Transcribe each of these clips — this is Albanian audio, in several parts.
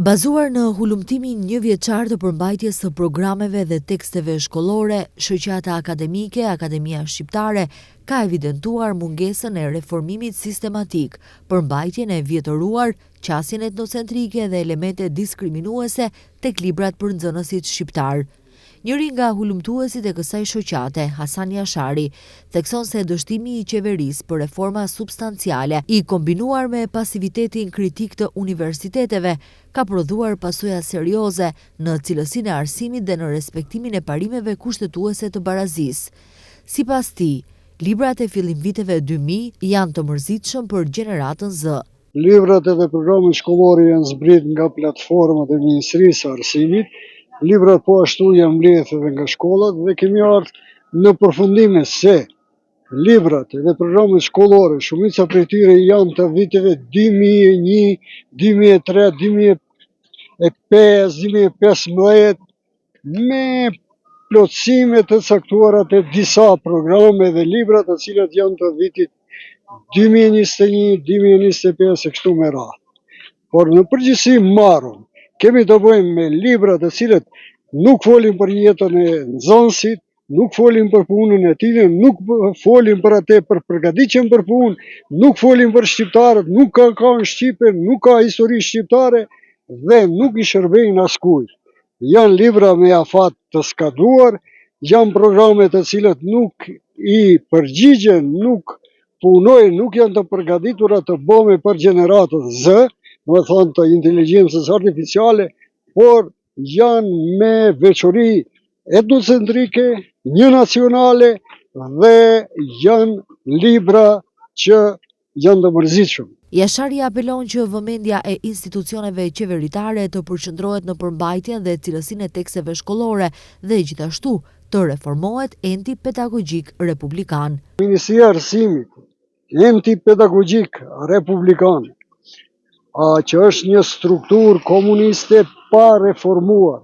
Bazuar në hulumtimin njëvjeçar të përmbajtjes së programeve dhe teksteve shkollore, Shoqata Akademike Akademia Shqiptare ka evidentuar mungesën e reformimit sistematik, përmbajtjen e vjetëruar, qasjen etnocentrike dhe elemente diskriminuese tek librat për nxënësit shqiptarë. Njëri nga hulumtuesit e kësaj shoqate, Hasan Jashari, thekson se dështimi i qeverisë për reforma substanciale, i kombinuar me pasivitetin kritik të universiteteve, ka prodhuar pasoja serioze në cilësinë e arsimit dhe në respektimin e parimeve kushtetuese të barazisë. Sipas tij, librat e fillimviteve 2000 janë të mërzitshëm për gjeneratën Z. Librat edhe programet shkollore janë zbrit nga platformat e Ministrisë së Arsimit, librat po ashtu janë mbledh edhe nga shkollat dhe kemi ardhur në përfundime se librat edhe programet shkollore, shumica prej tyre janë të viteve 2001, 2003, 2005, 2015, me plotësime të caktuara të disa programe dhe libra të cilat janë të vitit 2021, 2025 e kështu me radhë. Por në përgjithësi marrun, kemi të bëjmë me libra të cilët nuk folin për jetën e nxënësit, nuk folin për punën e tyre, nuk folin për atë për përgatitjen për punë, nuk folin për shqiptarët, nuk ka këngë shqipe, nuk ka histori shqiptare dhe nuk i shërbejnë askujt. Janë libra me afat të skaduar, janë programe të cilat nuk i përgjigjen, nuk punojnë, nuk janë të përgatitura të bëme për gjeneratën Z, do të thonë të inteligjencës artificiale, por janë me veçori etnocentrike, një nacionale dhe janë libra që janë të mërzitshëm. Jashari apelon që vëmendja e institucioneve qeveritare të përqendrohet në përmbajtjen dhe cilësinë e teksteve shkollore dhe gjithashtu të reformohet enti pedagogjik republikan. Ministria e Arsimit, enti pedagogjik republikan, a, që është një strukturë komuniste pa reformuar,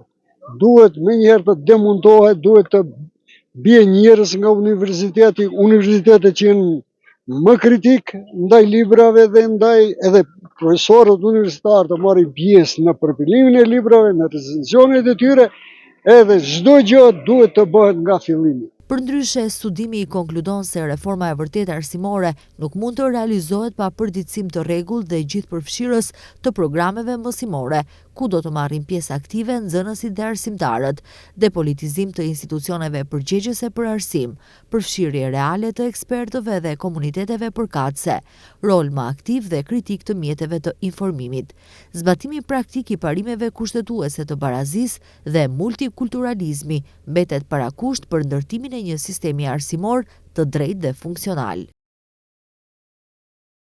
duhet menjëherë të demontohet, duhet të bie njerëz nga universiteti, universitetet që janë më kritik ndaj librave dhe ndaj edhe profesorët universitar të marrin pjesë në përpilimin e librave, në recensionet e tyre, edhe çdo gjë duhet të bëhet nga fillimi. Përndryshe, studimi konkludon se reforma e vërtetë arsimore nuk mund të realizohet pa përditësim të rregullt dhe gjithëpërfshirës të programeve mësimore, ku do të marrin pjesë aktive nxënësit dhe arsimtarët, depolitizim të institucioneve përgjegjëse për arsim, përfshirje reale të ekspertëve dhe komuniteteve përkatëse, rol më aktiv dhe kritik të mjeteve të informimit, zbatimi praktik i parimeve kushtetuese të barazisë dhe multikulturalizmi mbetet parakusht për ndërtimin e një sistemi arsimor të drejtë dhe funksional.